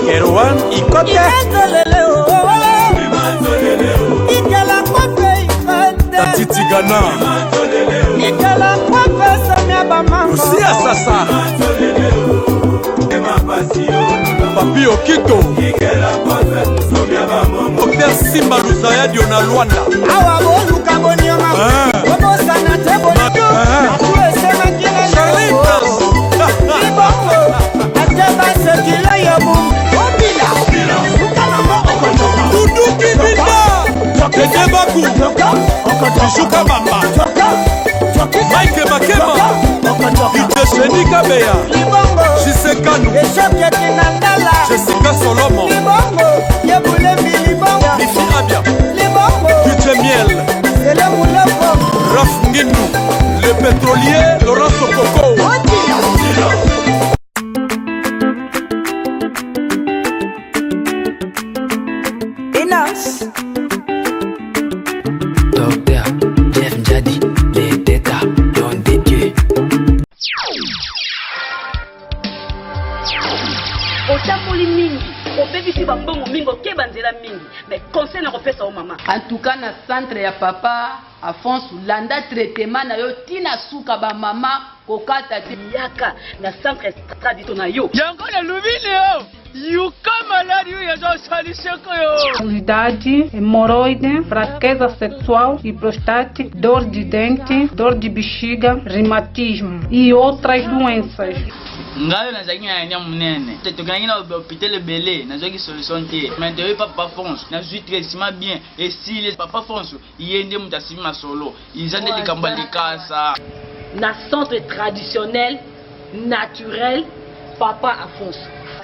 Erwan Ikote. Tati Tigana. Lucia Sasa. Papi Okito. Docteur Simba Luzaya Diona Luanda. Awa boluka bonioma. Ah. Bobosana te bonioma. Ah. Atu esemaki na Charlie yango. Libongo. Ate basekila yo bu. Obila. Dudu Kibinda. Dede Baku. Bishuka Bamba. Mike Makema. DJ Sheni Kabeya. Libongo. JC Kanu. Eshokeki na ndala. Jessica Solomo. Libongo. Yebulembi libongo. Mifi Abia. Libongo. DJ Miel. Sele muloko. Raf Ngindu. Le pétrolier Laurent Sokoko. Obila. Inas. Docteur Jeff Njadi, les têtes don de Dieu. Otamboli mingi, obebisi bambongo mingi, okeba nzela mingi, mais conseil nakopesa yo mama. En tout cas na centre ya papa Afonso landa traitement na yo ti na suka ba mama kokata te. Yaka na centre tradito na yo. Yango na lubini yo yuka maladi oyo azosaliseko yo. Obesidade, hemorroide, fraqueza sexual e prostate, dor de dente, dor de bexiga, reumatismo e outras doenças. Ngai oyo nazalaki na hernie munene te, tokendaki na hopital ebele, nazwaki solution te, mais toyebi pa papa Fonso, nazwi traitement bien esili. Papa Fonso ye nde moto asimbi masolo, eza nde likambo ya likasa. Na centre traditionnel naturel papa Afonso.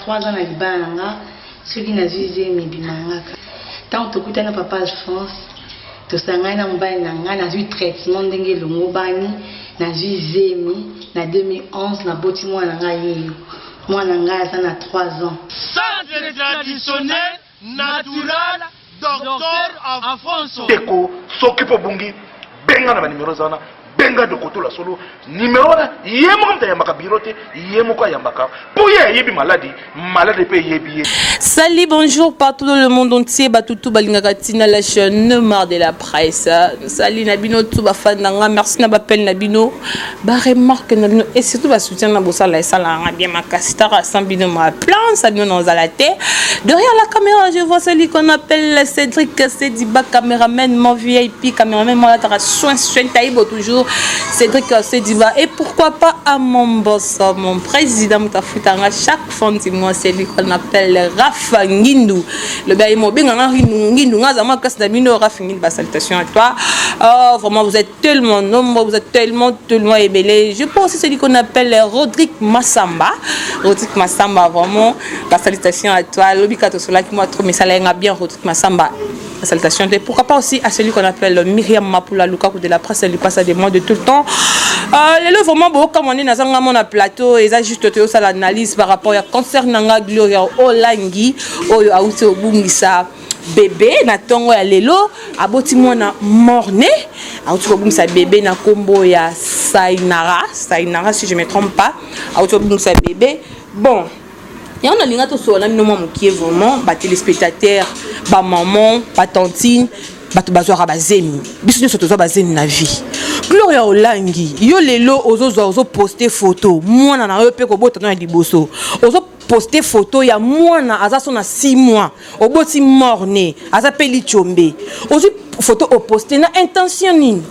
3 ans na libala na nga soki nazwi zemi ebima ngaka ntango tokutani na papa Alphonse tosangani na mobali na nga nazwi traitement ndenge elongobani nazwi zemi na 2011 naboti mwana na nga yeyo mwana na nga aza na 3 ans. Centre traditionnel natural Docteur Afonso. Ndeko soki mpe obungi benga na banimero eza wana benga dokotola solo nimero wana ye moko moto ayambaka biro te ye moko ayambaka mpo ye ayebi maladi maladi mpe eyebi ye. Salut, bonjour partout dans le monde entier. Batutu balingaka tina la chaîne Mar de la presse. Salut na bino tout ba fan na nga. Merci na ba appel na bino. Ba remarque na bino et surtout ba soutien na bosala esala nga bien makasi. Tara sans bino ma plan, sa bino na ozala te. Derrière la caméra, je vois celui qu'on appelle Cédric Cédiba, caméraman, mon VIP, caméraman, moi la soin soin taïbo toujours. Cédric Cédiba et pourquoi pas à mon boss, mon président Mutafutanga chaque fin du mois, celui qu'on appelle Rafa Ngindu. Le gars il benga nga Ngindu nga zama kasi na bino Rafa Ngindu, ba salutation à toi. Oh, vraiment vous êtes tellement nombreux, vous êtes tellement tellement ébélés. Je pense aussi celui qu'on appelle Rodrigue Massamba. Rodrigue Massamba vraiment ba salutation à toi. Lobi kato solaki moi trop mais ça l'a bien Rodrigue Massamba. Salutation. Et pourquoi pas aussi à celui qu'on appelle Myriam Mapula Lukaku de la presse, elle lui passe des mois de tout le temps. Lelo vraiment bon comme on est dans un mon plateau et ça juste te ça l'analyse par rapport à concernant Gloria Olangi oyo auti obungisa bébé na tongo ya lelo aboti mwana morne auti kobungisa bébé na kombo ya Sainara Sainara si je me trompe pas auti kobungisa bébé. Bon yango nalinga tosolola na bino mwa mokie vraiment ba téléspectateurs, ba maman, ba tantine, bato bazwaka bazemi, biso nyonso tozwa bazemi na vie. Gloria Olangi, yo lelo ozozwa ozoposte photo mwana na yo mpe kobota no ya liboso, ozoposte photo ya mwana aza so na 6 mois oboti morne aza mpe lichombe, ozwi photo oposte na intention nini,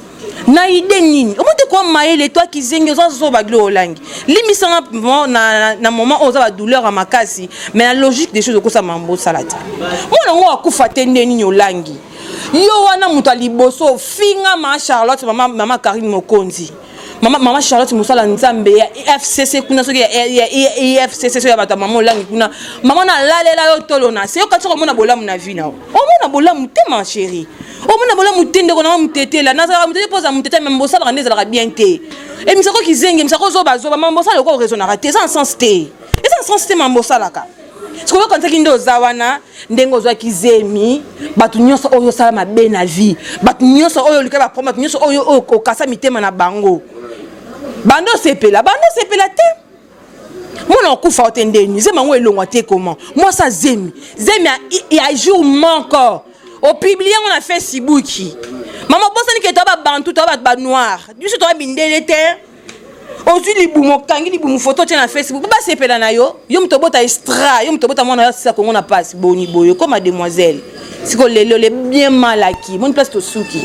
na idée nini? Omoni te kwa mayele to akizengi oza zoba. Gloria Olangi, limbisanga na, na moment oyo oza ba douleur ya makasi, mais na logique des choses okosala mambo osala te. Mwana yango akufa te nde nini? Olangi, yo wana moto ya liboso ofinga ma Charlotte, mama, mama Karine Mokonzi, mama, mama Charlotte mosala nzambe ya FCC kuna, soki ya IFCC soki ya bato ya mama Olangi kuna, mama nalalela yo tolo na se. Yo kati komona bolamu na vie na yo, omona bolamu te ma chérie, omona bolamu te. Ndeko nanga motetela, nazalaka motete mpo oza motete, me bosalaka nde ezalaka bien te. Emisako kizengi, emisako zobazoba, mama bosala lokola oraisonnaka te, eza na sens te, eza na sens te mama bosalaka. Sikoyo okanisaki nde oza wana ndenge ozwaki zemi, bato nyonso oyo osala mabe na vie, bato nyonso oyo oluka baproblème, bato nyonso oyo okasa mitema na bango, bando osepela, bando osepela te. Mwana okufa ote ndeni, zemi yango elongwa te comment? Mwasi azemi, zemi ya jour moko. Opublie yango na Facebook. Mama obosani ke toa ba bantu, toa bato ba noir. Biso toa mindele te. Ozwi libumu, okangi libumu photo otie na Facebook, po basepela na yo. Yo moto obota extra, yo moto obota mwana oyo asisa Congo na pasi. Boni boye, okoma demoiselle. Siko lelo le bien mal acquis. Moni place tosuki.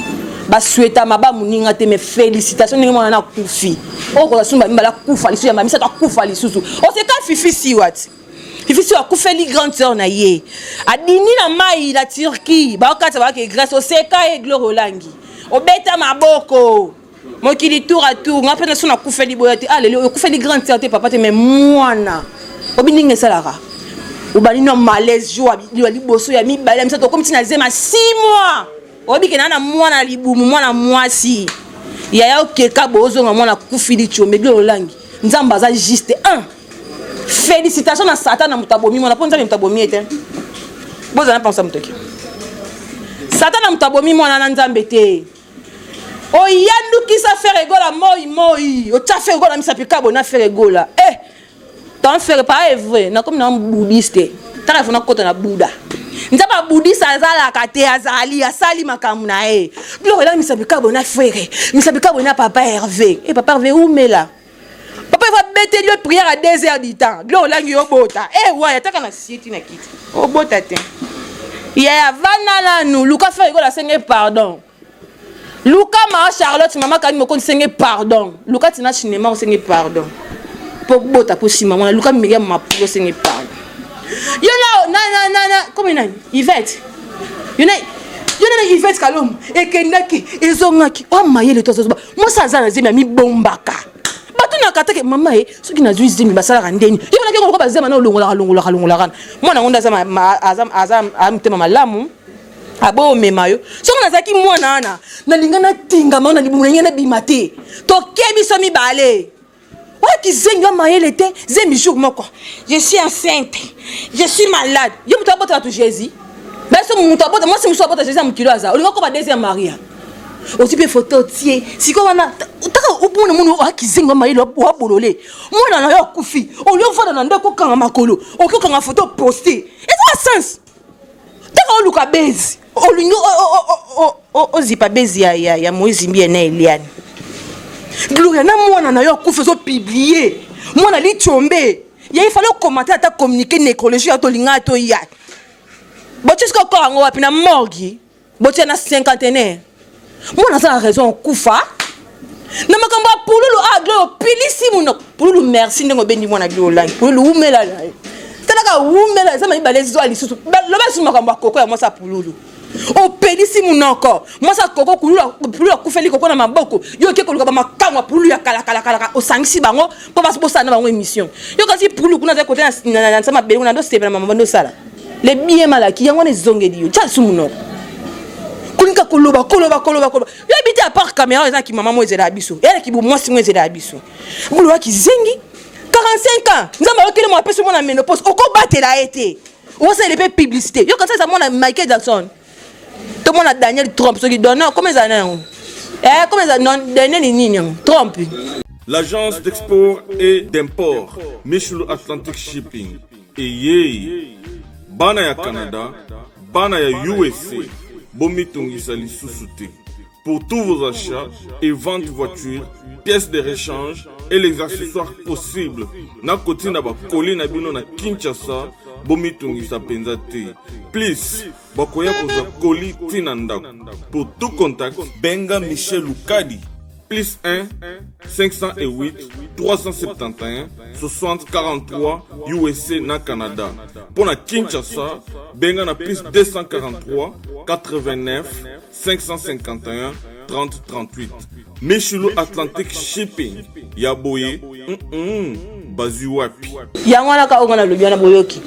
Ba souhaita maba moninga te, mais félicitations ndenge mwana na akufi. Oyo kozala sumba mibale akufa lisusu, ya misato akufa lisusu. Oseka Fifi Siwat. Fifi Siwat akufeli grande sœur na ye. Adini na mai la Turquie, bakata bakake Grèce, oseka ye Gloire Olangi. Obeta maboko. Mokili tour à tour, nga pena sona kufeli boya te. Ah lelo okufeli grande sœur te papa te, mais mwana. Obi ndenge esalaka. Obandi na malaise jour ya liboso ya mibale ya misato okomi ti na zema 6 mois. Oyebi ke na na mwana libumu, mwana mwasi. Yaya okeka bo ozonga mwana akufili tshombe Gloire Olangi. Nzambe aza juste 1. Félicitations na Satan na moto abomi mwana po Nzambe moto abomi ye te. Bozala na pansa motoki. Satan na moto abomi mwana na Nzambe te. Oyandukisa Ferre Gola moi moi, otia Ferre Gola misapi kabo na Ferre Gola. Eh, ton Ferre pas est vrai, na comme na bouddhiste. Tala fona kota na Bouddha. Nzambe ya bouddhiste azalaka te, azali, asali makambo na ye. Biloko elaki misapi kabo na Ferre, misapi kabo na papa Hervé. Eh papa Hervé umela. Papa Hervé abeteli yo prière à 2 heures du temps. Biloko elangi yo bota. Eh waya taka na sieti na kiti. Obota te. Yaya vanda nanu, luka Ferre Gola senge pardon. Luka ma Charlotte mama kani mokonzi senge pardon. Luka tina cinéma osenge pardon. Po bota po sima mwana luka Miriam Mapulo senge pardon. Yo na na na na na comme nani? Yvette. Yo na yo na Yvette Kalombo ekendaki ezongaki. Oh mayele to azoba. Mwasi aza na zemi amibombaka. Bato na katake mama e soki nazwi zemi basalaka ndeni. Yo na kengo lokola bazema na olongolaka longolaka longolaka. Mwana ngo nde aza aza aza motema malamu. Abo omema yo. Soki nazalaki mwana wana, nalinga natingama na libumu nalinga nabima te. Toke biso mibale. Oyo kizengi wa mayele te, zemi jour moko. Je suis enceinte. Je suis malade. Yo moto abota bato Jésus. Baso moto abota, mwasi mosusu abota Jésus ya mokili aza. Olinga koba deuxième Maria. Ozwi mpe photo otie. Sikoyo wana taka omona mona oyo kizengi wa mayele wa bolole. Mwana na yo akufi. Olingi ofanda na ndako okanga makolo. Okoki okanga photo poste. Eza sens. Taka oluka bezi. Olingi ozipa bezi ya, ya, ya Moïse Mbiye na Eliane. Gloria na mwana na yo akufi ozo publier. Mwana lichombe. Ya il fallait commenter ata communiquer nécrologie ya tolinga to ya. Botie sikoyo corps yango wapi na morgue. Botie na cinquantenaire. Mwana aza na raison okufa. Na makambo ya pululu ah Gloria opilisi monoko. Pululu merci ndenge obendi mwana Gloria Olangi. Pululu wumela na yo. Talaka wumela eza mibale ezwa lisusu. Loba lisusu makambo ya koko ya mwasi ya pululu. Opelisi monoko. Mwasi ya koko kululu pululu akufeli koko na maboko. Yo oke koluka ba makango ya pululu ya kala kala kala osangisi bango po basi bosala na bango émission. Yo kasi pululu kuna azali kote na na nsama mabele kuna ndosepela mama ndosala. Le bien mal acquis yango wana ezongeli yo. Tia lisusu monoko. Kolinga koloba koloba koloba koloba. Yo yebi te à part caméra eza ki mama mo ezela ya biso. Eyala ki mwasi mo ezela ya biso. Bolo wa kizengi 45 ans nzambe ayokeli mwa apesi mwana ménopause okobatela ye te okosalela mpe publicité yo kanisa eza mwana Michael Jackson to mwana Daniel Trump soki dono comme ezala na yango eh comme ezala non Daniel nini yango Trump. L'agence d'export et d'import Michulu Atlantic Shipping eyei bana ya Canada, bana ya USA bomitungisa lisusu te. Pour tous vos achats et ventes voitures, pièces de rechange et les accessoires possibles, na kotinda ba colis na bino na Kinshasa, bomitungisa penza te. Plus, bakoya kozwa colis ti na ndako. Pour tout contact, benga Michel Lukadi, plus 1 508 371 60 43 USA na Canada. Pour na Kinshasa, benga na plus 243 89 551 30 38. Michulu Atlantic Shipping ya boye bazwi wapi? Yango wana ka oyo nalobi wana boyoki.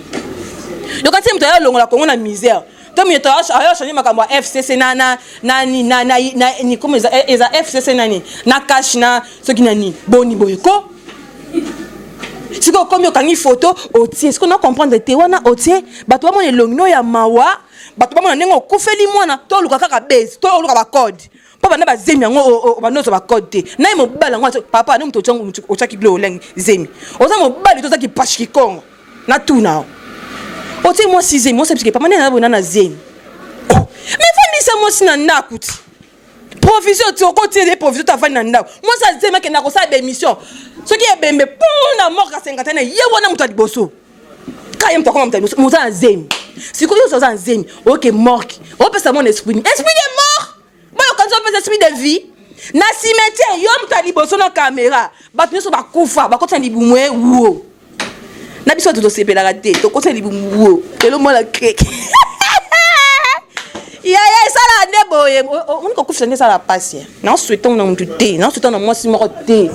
Yoka ti moto ayo longola Congo na misère. To moto ayo changer makambo ya FCC na na na ni na na na ni comme eza eza FCC na ni na cash na soki na ni boni boye ko. Sikoyo okomi okangi photo otie sikoyo na comprendre te wana otie bato bamona elongi no ya mawa. Bato bamona ndenge okufeli mwana to oluka kaka base to oluka ba code. Mpo banda bazemi yango banda ozwa bacode te na ye mobali yango papa nde moto otyaki bilo olengi zemi oza mobali to oza kipashi kikongo na tuna o otie mwasi zemi mwasi abisike papa nde naza boye na zemi oh, me fandisa mwasi na ndako ti provision ti okotiela ye provision to afandi na ndako mwasi azemi akenda kosala baémission soki ebembe mpo na morka 51 ye wana moto ya liboso kaka ye moto akoma moto ya liboso moza na zemi sikoyo nyonso aza na zemi oke morke opesa mwana esprit esprit de mort boyokanisi opesa esprit de vie na cimetière yo moto ya liboso na kamera bato nyonso bakufa bakotisa libumu e wo na biso bato tosepelaka te tokotisa libumu wo lelo mwana kreke yaya esalaka nde boye omoni kokufisa nde esalaka mpasi naosouhaite na motu te naosouhaite na mwasi moko te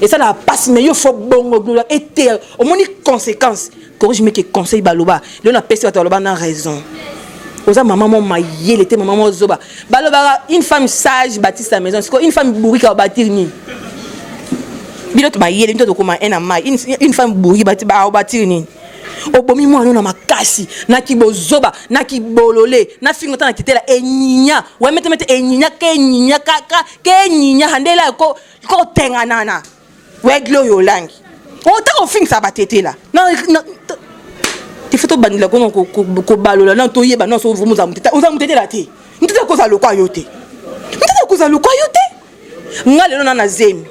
esalaka mpasi mais yo fo bongo gloria eteya omoni conséquence corrige meke conseil baloba lelo napesi bato baloba na raison oza mama mo mayele te mama mo zoba balobaka une femme sage bâtit sa maison sikoyo une femme bourrique abatir nini bino to mayele bino tokoma un na mai une femme bourrique abatir nini obomi mwana na makasi na kibozoba na kibolole na fingo ta na kitela enyinya wemetemete enyinya ke enyinya kaka ke enyinya handela ko kotenganana wegle oyo olangi ota kofingisa batetela tifo tobandela kono kobalola na toyeba nyonso oza motetela te motetela kozala lokwa yo te motetela kozala lokwa yo te nga lelo na na zemi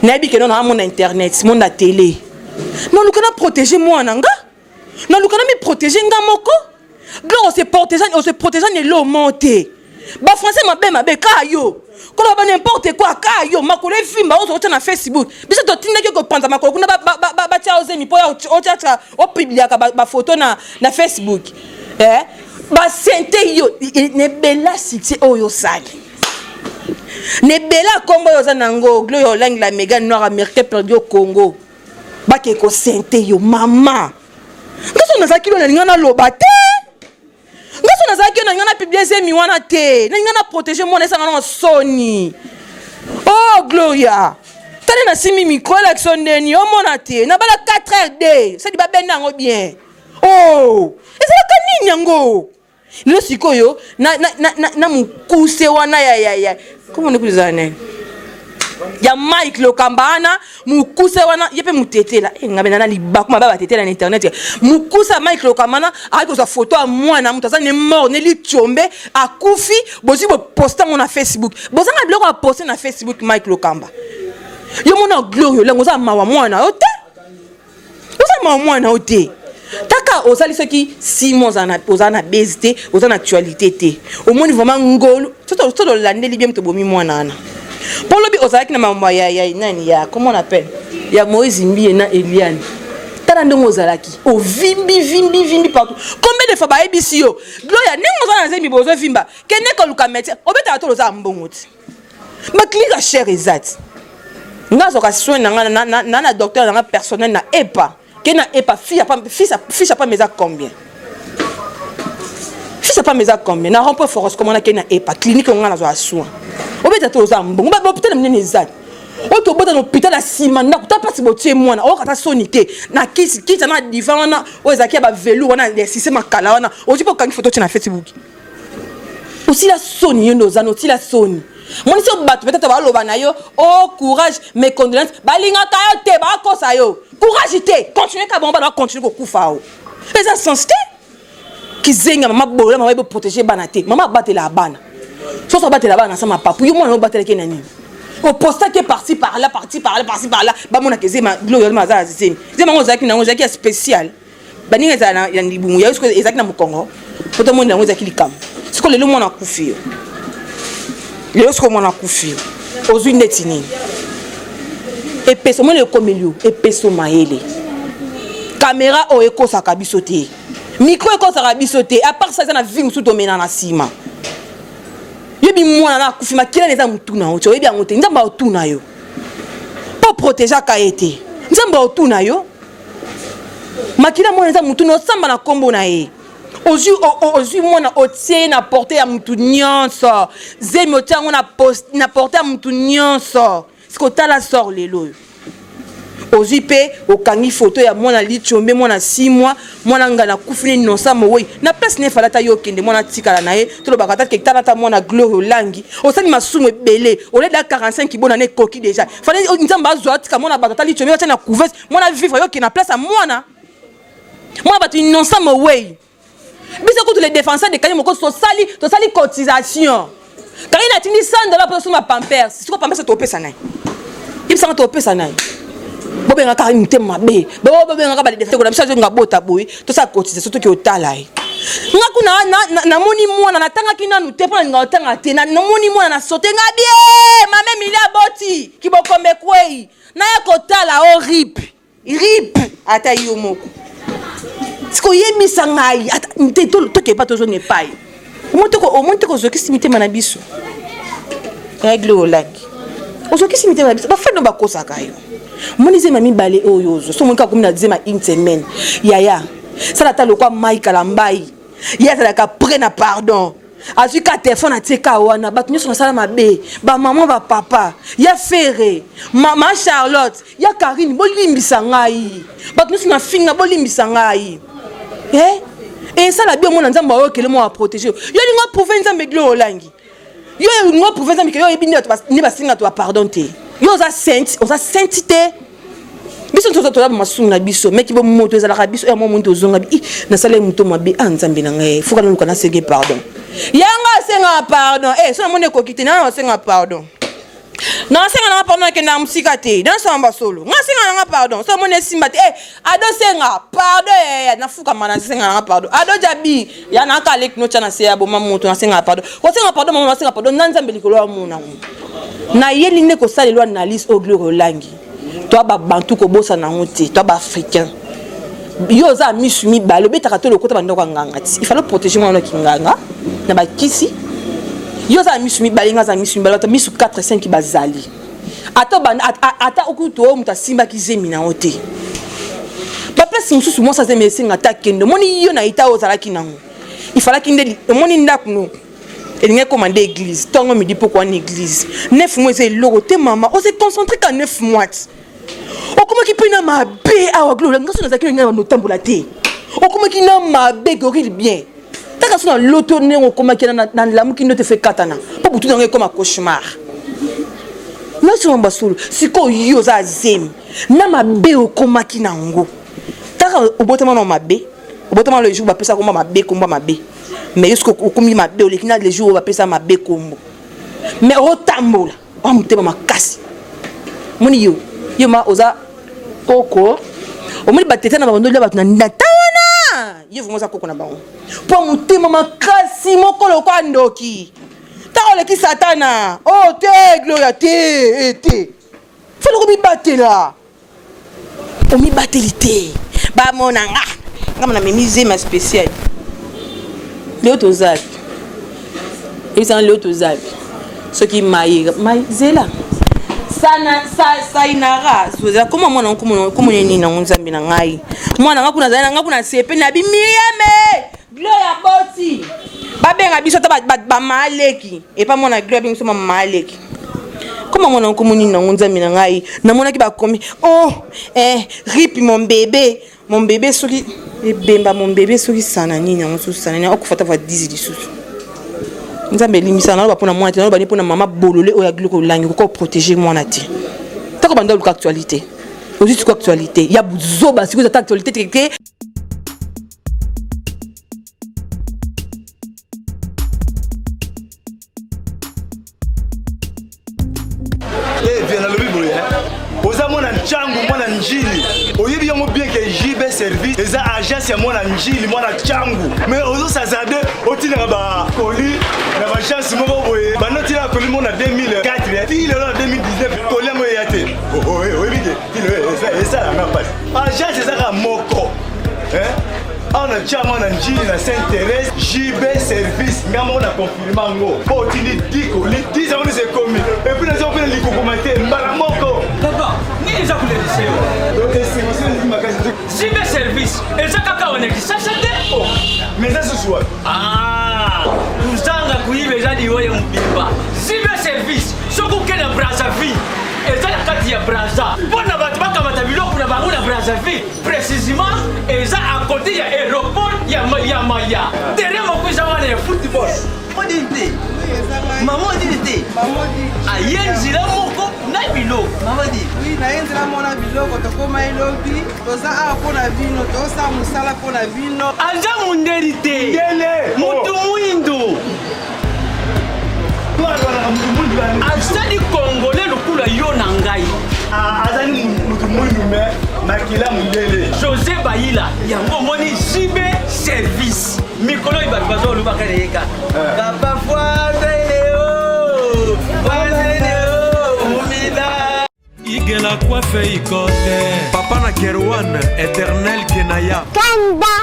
nayebi ke no na mona internet mona tele naluka na protege mwana nga naluka na mi protege nga moko gloire ose protege ose protege na eloo mo te ba français mabe mabe ka yo koloba ba n'importe quoi ka yo makolo evimba ozo otya na facebook biso totindaki kopanza makolo kuna batya ozemi mpo otyatya opibliaka bafoto na, na facebook eh? basente yo nebela succès oyo osali nebela nkombo oyo oza na yango gloria olangi la mega noir américain perdu au congo bake kosente yo mama nga so nazalaki lo nalinga naloba te nga so nazalaki yo nalinga na publie zemi wana te nalinga na protege mwana esanga na soni oh gloria tala nasimbi mikro elakisa ndeni omona te nabala 4 heures de sadi babenda yango bien oh ezalaka nini yango lelo sikoyo na, na, na, na, na mokuse wana ya, ya, ya komona kutu ezala nani ya mike lokamba wana mokuse wana ye mpe motetela eh, ngabe nana libaku mabe batetela na internet mokuse ya mike lokamba wana ayaki kozwa foto ya mwana moto aza ne mort ne litiombe akufi bozwi boposte yango na facebook bozanga biloko ya poste na facebook mike lokamba yo mona glorio olango oza mawa mwana yo te oza mawa mwana yo te kaka ozali soki 6 mois oza na base te oza na actualité te omoni vraiment ngolu soki tolandeli bien tobomi mwana wana mpo lobi ozalaki na mambo ya, ya nani ya comment on appelle ya moïse mbiye na eliane tala ndenge ozalaki ovimbi vimbi vimbi partout combien de fois bayebisi yo gloria ndenge oza na zemi bozovimba kende koluka médecin obetaka tolo oza mbongo te baklinika ya cher eza ti nga azwaka soin na nga na, na, na docteur na nga personnel na epa ke na epa fiche apam eza combien fiche apam eza combien na rond-point forest comment nake na epa clinique nga nazwaka soin obeta te oza mbongo bahôpital minene eza te oyo tobota na hôpital ya nsima ndako ta mpasi botie mwana oyoka ata soni te na kisi kiti na divan wana oyo ezalaki ya bavelu wana ya sise makala wana ozwi mpe okangi foto otie na facebook osila soni yo nde oza na osila soni moni so bato peut-être baloba na yo oh courage mes condoléances balingaka yo te bakosa yo courage te continue ka bango bana bacontinue kokufa o eza sens te kizenga mama bolola mama ebo protéger bana te mama abatela bana soso abatela bana na sa mapapu yo mwana obatelaki na nini opostaki parti par là parti par là parti par là bamonaka ezema gloria aza na zemi zemi yango ozalaki nango ezalaki ya spécial baninga ezala na libumu ya sikoyo ezalaki na mokongo po tomoni yango ezalaki likambo sikoyo lelo mwana akufi yo lelo sikoyo mwana akufi yo ozwi ndeti nini epesa omoni ekomeli yo epeso mayele kamera oyo ekosaka biso te mikro ekosaka biso te apart sa eza na vie mosusu tomena na nsima yebi mwana na akufi makila na eza motu na yo ti oyebi yango te nzambe aotuna yo mpo protegeaka ye te nzambe aotuna yo makila mwana eza mutu nosamba na nkombo na ye ozwi ozwi mwana otie ye na porte ya mutu nyonso zemi otie yango na porte ya mutu nyonso siko tala sor lelo oyo Ozwi mpe okangi foto ya mwana Litshombe, mwana 6 mois, mwana ngana akufi ne innocent mowei na place ne fala ata yo okende mwana atikala na ye. Tolobaka ata ke tala ata mwana Gloria Olangi osali masumu ebele oleda 45 kibona ne ekoki deja fale Nzambe azwa atika mwana bato ata Litshombe batia na couveuse mwana vivre yo okende na place ya mwana mwana bato innocent mowei. Biso kutu les défenseurs de Karine Mokonzi tosali tosali cotisation. Karine atindi 100 dollars mpo tosomba pampers. Siko pampers topesa naye. Yebisanga topesa naye. Bobenga Karine motema mabe. Bobengaka ba défenseurs na biso azonga bota boye tosala cotisation toki otala ye. Nga kuna namoni mwana natangaki nanu te mpo nalinga kotanga te. Namoni mwana na sote nga bie mame Emilie aboti kibokombe kwei naya kotala o rip. Rip ata yo moko. Sikoyebisa ngai ata te tokepa tozonga epai. Omoni te kozokisi mitema na biso. Règle olangi. Ozokisi mitema na biso. Bafano bakosaka yo. Omoni zema mibale oyo ozo. So omoni kaka komi na zema une semaine. Yaya, sala ata lokwa Mike Kalambayi. Ye azalaka prêt na pardon. Azwi ka telefone atie ka wana bato nyonso basala mabe ba mama ba papa ya Ferre mama Charlotte ya Karine bolimbisa ngai bato nyonso na finga bolimbisa ngai eh esala bien omona Nzambe ayokele mwa aprotege yo yo olingi oprouve Nzambe Gloria Olangi yo olingi oprouve Nzambe ke yo oyebi nde basenga to ba pardon te yo oza sainte oza sainte te biso toza toza masumu na biso meki bo moto ezalaka biso ya mwa moto ozonga bi nasala moto mabe ah nzambe na ngai fuka naluka nasenge pardon yanga asenga pardon eh so namoni ekoki te nana asenga pardon nasenga nanga pardon nakenda na mosika te nasamba basolo nga asenga nanga pardon so amoni esimba te eh ado senga pardon eh nafukama nasenga nanga pardon ado jabi ya naka aleki notya na se ya boma moto nasenga pardon kosenga pardon mama nasenga pardon na nzambe likolo ya mona ngo nayeli nde kosalelwa analyse oyo Gloria Olangi toa babantu kobosana yango te toa baafricain yo oza misu mibale obetaka to lokota bandako ya nganga ti il fallait protéger mwana kinganga na bakisi yo oza misu mibale nga aza misu mibale ata misu 4 5 bazali ata ata okutu oyo moto asimbaki zemi na yo te baplace mosusu mwasi azemi esenga ata kende omoni yo na eta oyo ozalaki nango ifalaki nde omoni ndako no elingi ekoma nde église ntongo midi pokwa wana église 9 mois eza eloko te mama ose concentre ka 9 mois ti okomaki mpe na mabe awa gloria nga so nazalaki na ngai bando otambola te okomaki na mabe gorille bien taka so na loto ndenge okomaki nalamuki ndoto efe ekatana mpo butu nango ekoma cauchemar nyonso basolo sikoyo yo oza zemi na mabe okomaki nango taka obotama na mabe obotama le jour bapesa komba mabe komba mabe mais yo soki okomi mabe oleki na le jour oyo bapesa mabe kombo mais otambola oa motema makasi omoni yo yo ma oza koko omoni bateta na bango ndolia bato na ndata wana ye vraimen oza koko na bango mpo motema makasi moko lokola ndoki ntango oleki satana o oh, te gloria te e te fo komibatela omibateli te bamona nga nga na memi zema spécial leo tozapi ebisanga leo tozapi soki mai mai zela sana sa sainara zela koma mwana komona nini nango nzambe na ngai mwana nga kuna azali na nga kuna sepe na bi miriame gloria boti babenga biso ata bamaaleki epa mwana gloria abengi biso mamaaleki koma mwana nkomo nini nango nzambe na ngai namonaki bakomi oh eh, rip mon bébé mon bébé soki ebemba mon bébé soki sana nini yango soki sana nini okufa ta va 10 lisusu nzambe elimbisa naloba mpona mwana te naloba nde mpona mama bolole oyo ya gloria olangi koka oprotege mwana te ntako banda oluka actualité ozwi siko actualité ya buzoba sikoyo eza ta actualité te. Eh, viens nalobi boye oza mwana ncangu mwana njili oyebi yango bien ke jb service eza agence ya mwana njili mwana ncangu mais ozosazarde otindaka bakoli na baagence moko boye banda otinaka koli moko na 2004 ti lelo na 2019 koli yango eya te oyebi ke ti lelo esalanga mpasi agence ezaka moko awa na tiama na njili na sainte thérèse jb service nga moko na confirme yango mpo otindi 10 koli 10 yango nyonso ekomi epuis naza kopena likokoma te mbala moko papa nini eza kolelisa yo esengo soki eleki makasi jb service eza kaka wana kisasa te oh, mais eza susu wapi ah, kozanga koyiba eza liwa ya mobimba jb service soki okende brazzaville eza na kati ya braza mpo na bato bakamata biloko. yango na Brazzaville, précisément eza à côté ya aéroport ya ya Maya. Terrain moko eza wana ya football. Odini te. Mama odini te. Aye nzela moko na biloko. Mama di. Oui, naye nzela moko na biloko tokoma elobi toza awa mpo na bino tozosala mosala mpo na bino. Aza mundeli te. Mutu muindo. Azali congolais lokola yo na ngai. Ah, azali mutu muindu me makila mundele. Jose Bayila yango omoni JB service. Mikolo oyo bato bazolobaka na ye kaka. Eh. Papa Fwazele o, Fwazele o, Mumila. Igela coiffe ikote. Papa na Kerwan, éternel Kenaya. Kanda,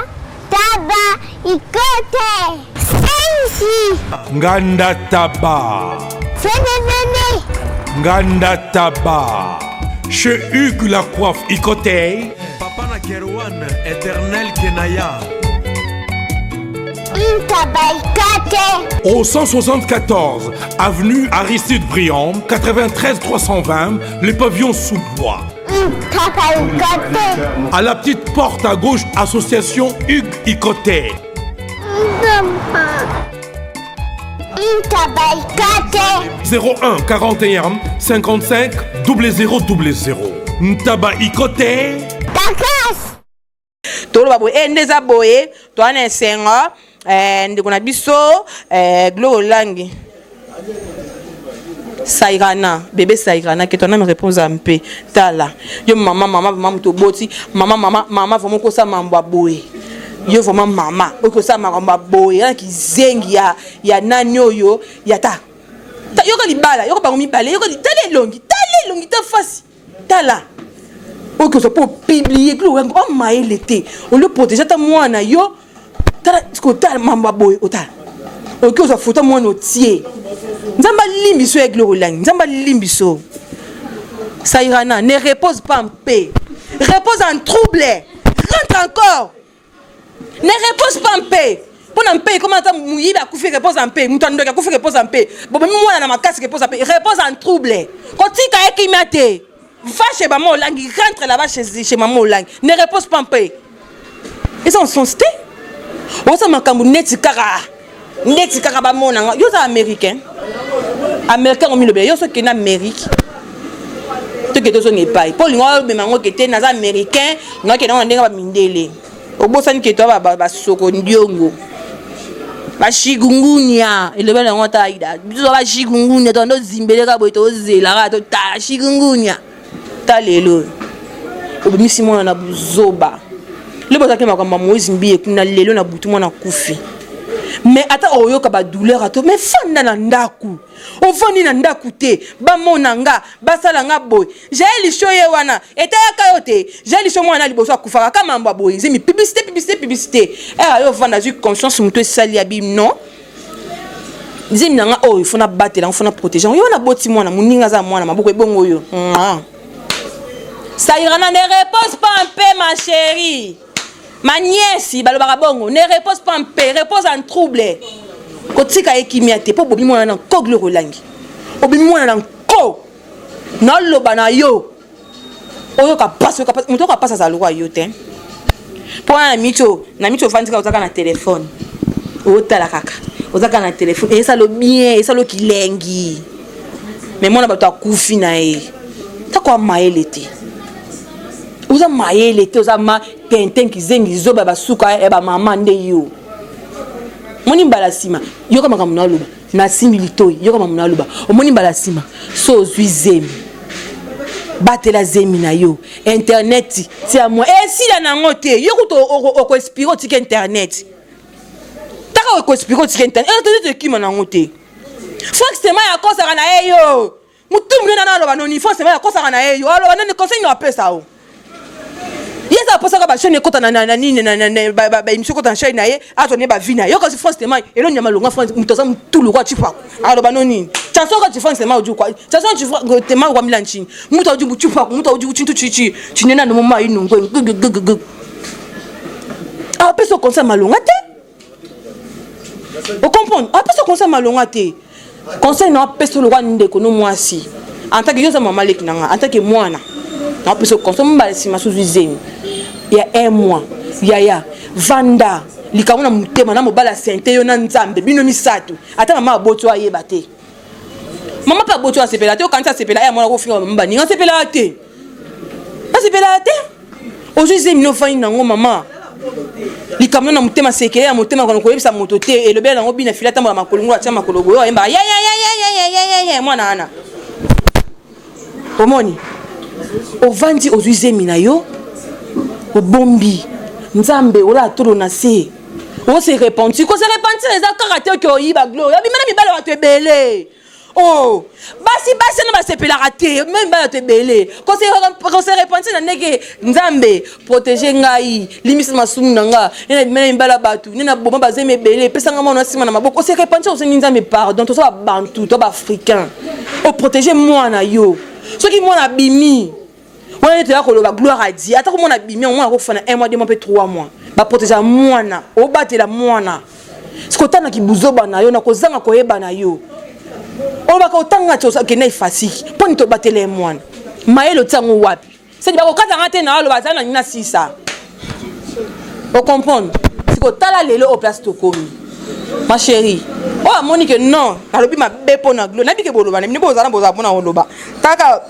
taba, ikote. Sensi. Nganda taba. Fene fene. Nganda taba. Chez Hugues la coiffe Ikote. Papa na Kerwan, éternel Kenaya. Au 174, avenue Aristide Briand, 93 320, les pavillons sous bois. À la petite porte à gauche, association Hugues Ikote. 01 41 55 00 00. Ntaba Ikote. Toloba boye eh, nde eza boye toa na esengo eh, ndeko na biso eh, glo olangi sairana bebe sairana ke tona me réponse mpe tala yo mama mama mama moto oboti mama mama mama vraiment okosala mambo ya boye yo vraiment mama okosala makambo ya boye yana kizengi ya, ya nani oyo ya ta yoka libala yoka bango mibale yoka tala elongi tala elongi ta fasi tala oyo kozwa mpo opublie kilo yango o mayele te olio protege ata mwana yo tala kotala mambo ya boye otala okoki kozwa foto mwana otie nzambe alimbiso ya glore olangi nzambe alimbiso sairana ne repose pas en paix repose en trouble rentre encore Ne repose pas en paix. Mpo na mpe ekoma ata moyibi akufi repose en paix, moto ya ndoki akufi repose en paix, bobomi mwana na makasi repose en paix, repose en trouble. Kotika ye kimia te. Va chez maman Olangi, rentre là-bas chez, chez maman Olangi. Ne repose pas en paix. Eza en sens te. Oza makambo neti kaka neti kaka bamona nga. Yo oza américain. Américain omilobela yo soki na Amérique. Toke tozonga epai. Mpo olinga omema yango ke te naza américain, ngakende yango na ndenge ba mindele. Obosani ke toa basoko ndiongo. Bashigungunya elobeli yango ata aida biso bashigungunya to ndo zimbeleka boye tozelaka totala shigungunya ta lelo obimisi mwana na buzoba lelo bozalaki makambo ya moïse mbiye kuna lelo na butu mwana akufi mais ata oyoka badouleur ato mais fanda na ndako ovandi na ndako te bamona nga basala nga boye jael lisho ye wana etayaka yo te jael lisho mwana liboso akufaka ka mambo ya boye zemi publicité publicité publicité ere yo ovanda azwi conscience moto esali ya bi non zemi na nga oyo fo nabatela yango fo na protéger yango yo wana boti mwana moninga aza mwana maboko ebongo oyo Sairana ne repose pas en paix ma chérie ma nièce balobaka bongo ne repose pas en paix repose en trouble kotika ye kimia te mpo obomi mwana na nko glore olangi obimi mwana na nko naloba na yo oyoka pasi oyoka pasi moto oyoka pasi azala lokola yo te mpo wana na miti na miti ofandi kaka ozaka na telefone otala kaka ozaka na telefone esalo bien esalo kilengi me mwana bato akufi na ye tako amayele te oza mayele te oza ma tintin kizengi zoba basuka ya bamama nde yo moni mbala nsima yoka makambo na oloba nasimbi litoi yoka makambo na oloba omoni mbala nsima so ozwi zemi batela zemi na yo internet tia mwa esila nango te yo kutu okoespire otika internet taka okoespire otika internet internet ekima nango te forcément akosaka na ye yo mutu munene ana aloba noni forcément akosaka na ye yo aloba noni conseil nini apesa o ye eza aposaka bachaine ekota na nini baémission ekota na chaine na ye azwa ne bavi na ye yoka si forcément elo nyama longa france moto aza mutu lokwa chifaku aloba no nini chanson ka chiforcément oju kwa chanson chiforcément kwa mila nchini mutu oju chifaku mutu oju chintu chichi chinena no mama inu ngwe apesa conseil malonga te ocomprendre apesa conseil malonga te conseil na apesa lokwa ndeko no mwasi en tant que yo oza mama leki na nga en tant que mwana Nakopesa conseil mbala nsima suzu zemi ya un mois yaya vanda likambo na motema na mobali asente yo na nzambe bino misato ata mama aboti oyo ayeba te mama mpe aboti oyo asepela te okanisi asepela ye amona kofinga mama baninga asepelaka te asepelaka te ozwi zemi no ofandi nango mama likambo na motema sekele ya motema kono koyebisa moto te elobela nango bina fila tambola makolo ngo atya makolo boyo ayembaka yayayayayayayaya mwana wana omoni ovandi ozwi zemi na yo obombi nzambe olala tolo na se ose repentir kose repentir eza kaka te oke oyiba gloria obima na mibali bato ebele oh basi basi wana basepelaka te meme mibali bato ebele kose repentir na ndenge nzambe protege ngai limbisa masumu na nga nde nabima na mibali ya bato nde naboma bazemi ebele epesa nga mwana nsima na maboko ose repentir osengi nzambe pardon toza babantu to baafricain oprotege mwana yo soki mwana abimi wana nde toya koloba gloire à dieu ata komona abimi yango mwana akokufa na 1 mois 2 mois mpe 3 mois baprotegeaka mwana obatela mwana soki otanaki buzoba na yo na kozanga koyeba na yo olobaka otanga ti okenda efasiki mpo nini tobatela ye mwana mayele otia yango wapi seki bakokata nga te na aloba aza na nini asisa ocomprendre siko tala lelo oyo place tokomi ma chérie oyo amoni ke non alobi mabe mpo na glo nayebi ke boloba na bino bozala bozala mpona koloba kaka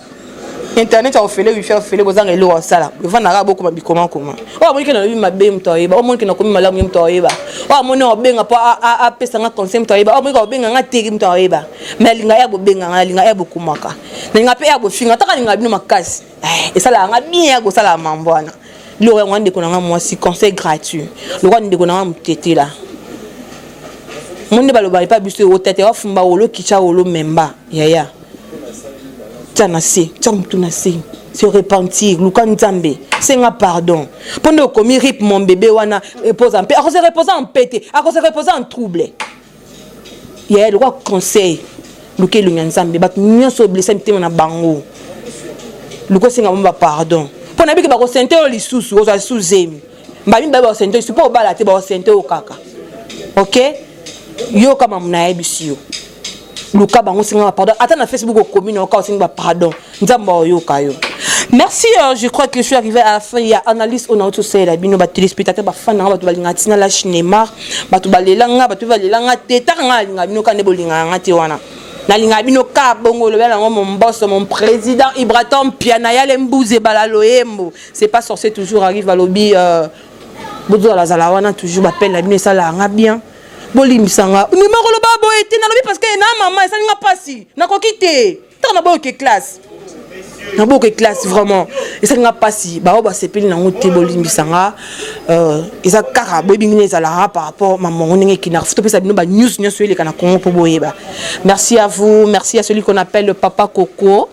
internet ya ofele wifi ya ofele bozanga eloko asala bovandaka bokoma bikomakoma oyo amoni ke nalobi mabe moto ayeba oyo amoni ke nakomi malamu ye moto ayeba oyo amoni obenga mpo apesa nga conseil moto ayeba oyo amoni ke obenga nga te moto ayeba mais alinga ya bobenga nga alinga ya bokomaka nalinga mpe ya bofinga taka alinga bino makasi eh, esalaka nga bien ya kosala mambo wana biloko yango ndeko na nga mwasi conseil gratuit lokola ndeko na nga motetela mo nde balobaka epa biso otete wafumba wolo kicha wolo memba yaya tia na se tia motu na se se repentir luka nzambe senga pardon mpo nde okomi rip mon bébé wana repose en paix akose repose en paix te akose repose en trouble yaya lokola conseil luka elongi ya nzambe bato nyonso oblesa mitema na bango luka osenga bango bapardon mpo nayebi ke bakosente oyo lisusu ozwa lisusu zemi mbala mibale bakosente lisusu mpo obala te bakosente oyo kaka ok yoka mamu nayebisi yo luka bango osenga bapardon ata na facebook okomi na oka osengi bapardon nzambe aoyoka yo merci euh, je crois que je suis arrivé à la fin ya analyse oyo nauti osalela bino batelespectateur bafan nanga bato balingaka ntina la neymar bato balela nga bato balela nga te taka nga nalinga bino ka nde bolingaka nga te wana nalingaka bino ka bongo olobela yango mon boss mon président ibraton mpiana yale mbuze bala loyembo c'est pas sorcier toujours arrive balobi euh, bozala zala wana toujours bapele na bino esalaka nga bien bolimbisa nga ndima koloba boye te nalobi parce que na mama esali nga mpasi nakoki te ntango naboyoke classe naboyoke classe vraiment esali nga mpasi baoyo basepeli nango te bolimbisa nga euh, eza kaka boyebi ndenge ezalaka par rapport mamongo ndenge ekendaka fo topesa bino banews nyonso eleka na congo mpo boyeba merci à vous merci à celui qu'on appelle le papa coco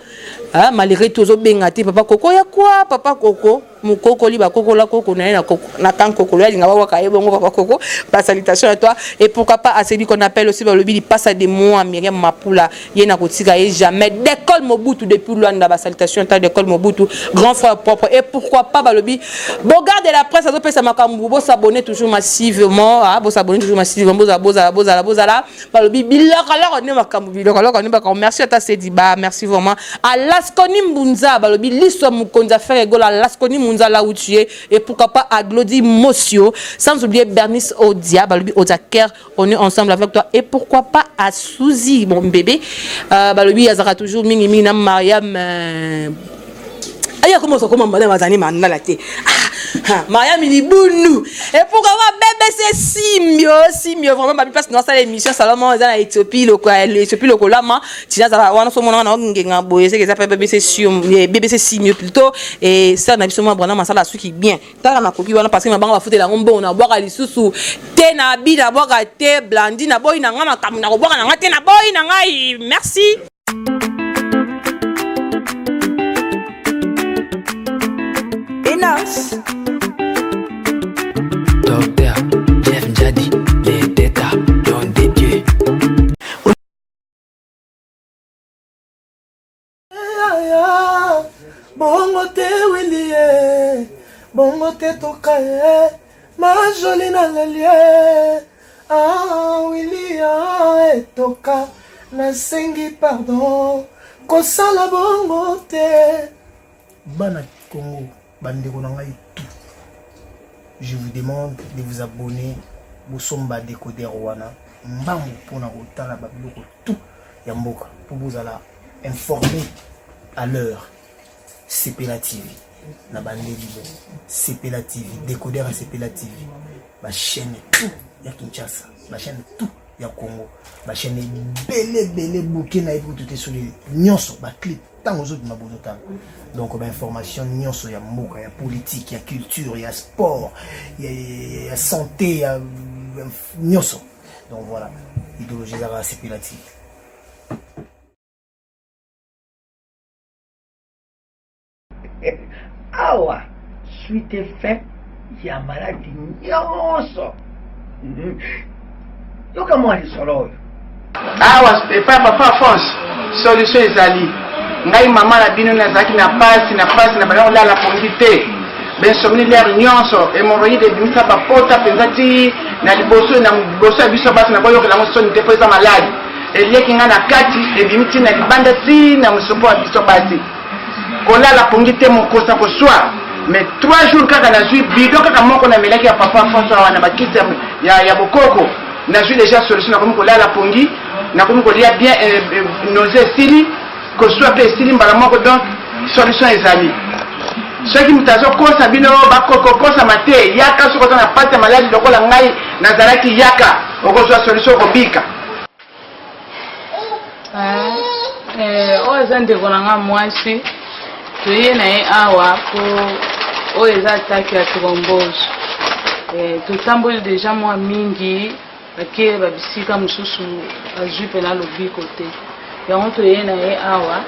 ah, malgré tout ozobenga te papa coco ya quoi papa coco mokokoli bakokola koko na ye na kankokolo ye alinga babwaka ye bongo papa koko ba salutation à toi et pourquoi pas à celui qu'on appelle aussi balobi lipasa de moi Myriam Mapula ye na kotika ye jamais d'école Mobutu depuis Luanda ba salutation ta d'école Mobutu grand frère propre et pourquoi pas balobi Bogard de la presse azopesa makambo bo s'abonner toujours massivement ah bo s'abonner toujours massivement bozala bozala bozala bozala balobi bilokoloko nde makambo bilokoloko nde makambo merci ata sediba merci vraiment alasconi mbunza balobi liso ya mokonzi affaire egola alasconi mbunza là où tu es et pourquoi pas à Glody Mosio sans oublier Bernice Odia balobi Odia Care on est ensemble avec toi et pourquoi pas à Suzy mon bébé euh, balobi azaka toujours mingi mingi na Mariam euh, aya koma ozwa madame azali mandala te ah, mariam libundu et pourquoi pas bbc simbio simbio vraiment babi place nasala émission salomon eza na éthiopie éthiopie lokolama tina azala wana so mona wana ngenga boye seke eza pe bbc bbc simbio plutôt et sœur na biso mwa brana masala suki bien tala nakoki wana parce que mabanga bafutela yango mbongo nabwaka lisusu te na bi nabwaka te blandi naboyi na ngai makambo nakobwaka na ngai te naboyi na ngai merci Inas. Docteur Jeff Njadi, les têtes don de Dieu. Bongo te Willy, bongo te toka ye, ma jolie na lelie. Ah Willy, ah, etoka, nasengi pardon, kosala bongo te. Bana Congo, bandeko na ngai tout. Je vous demande de vous abonner bosomba décodeur wana mbangu mpona kotala babiloko tout ya mboka mpo bozala informé à l'heure. Sepela TV na bandeli bo Sepela TV décodeur ya Sepela TV ba chaîne tout ya Kinshasa ba chaîne tout ya Congo ba chaîne ebele ebele bouquet na yebi kutu te soki nyonso ba clip ntango ozobima bozotala donc ba information nyonso ya mboka ya politique ya culture ya sport ya, ya, ya santé ya nyonso donc voilà idéologie ezalaka Sepela TV. Awa suite fin ya maladi nyonso. Yoka mwa lisolo oyo. Awa epai papa Alphonse solution ezali. Ngai mama na bino nazalaki na pasi na pasi na banda kolala pongi te, bensomni lere nyonso, hemorroïde ebimisa bapota mpenza ti na liboso na liboso ya biso basi. Nakoyokela yango soni te mpo eza maladi elieki ngai na kati, ebimi ti na libanda ti na mosopo ya biso basi. Kolala pongi te, mokosa koswa. Mais 3 jours kaka nazwi bidon kaka moko namelaki ya papa François wana bakisi ya, ya, ya bokoko, nazwi deja solution. Nakomi kolala pongi, nakomi kolia bien, nausée esili, koswa mpe esili mbala moko. Donc solution ezali. Soki moto azokosa bino, bakokokosama te. Yaka soki oza na pasi ya maladi lokola ngai nazalaki, yaka, okozwa solution, okobika. Oyo eza ndeko na nga mwasi, toye na ye awa po oyo eza attaque ya thrombose. Totamboli deja mwa mingi, bake babisika mosusu, azwi mpena lobiko te. Yango toye na ye awa,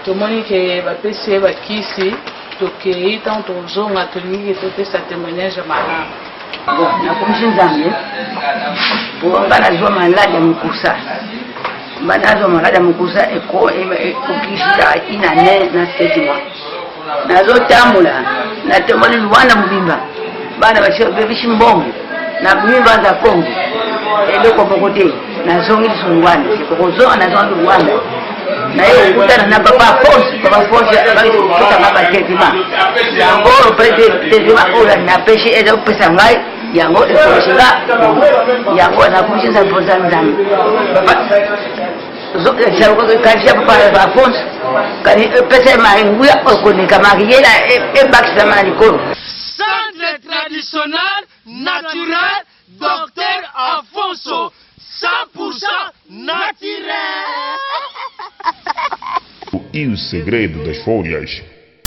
tomoni ke bapesi ye bakisi. Tokei, ntango tokozonga tolingi ke topesa témoignage ya malamu. Bon, nakomisi Nzambe po nga nazwa maladi ya mokusa. Nga nazwa maladi ya mokusa ekokisa une année na 7 mois. Nazotambola, natamboli Luanda mobimba, bana babebisi mbongo, nabimi banza Kongo, eloko moko te. Nazongi lisusu Luanda, okozonga nazongi Luanda, naye okutana na papa Afonso. Papa Afonso akopesa ngai batraitement yango oyo mpe traitement oyo napesi ezopesa ngai yango, ekomisi nga yango. Nakomisi Nzambe mpoza Nzambe. Kanisa papa Afonso pesa nguya oyo koleka mariela ebakisama na likolo. Centre traditionnel naturel Docteur Afonso, 100% naturel. E o segredo das folhas.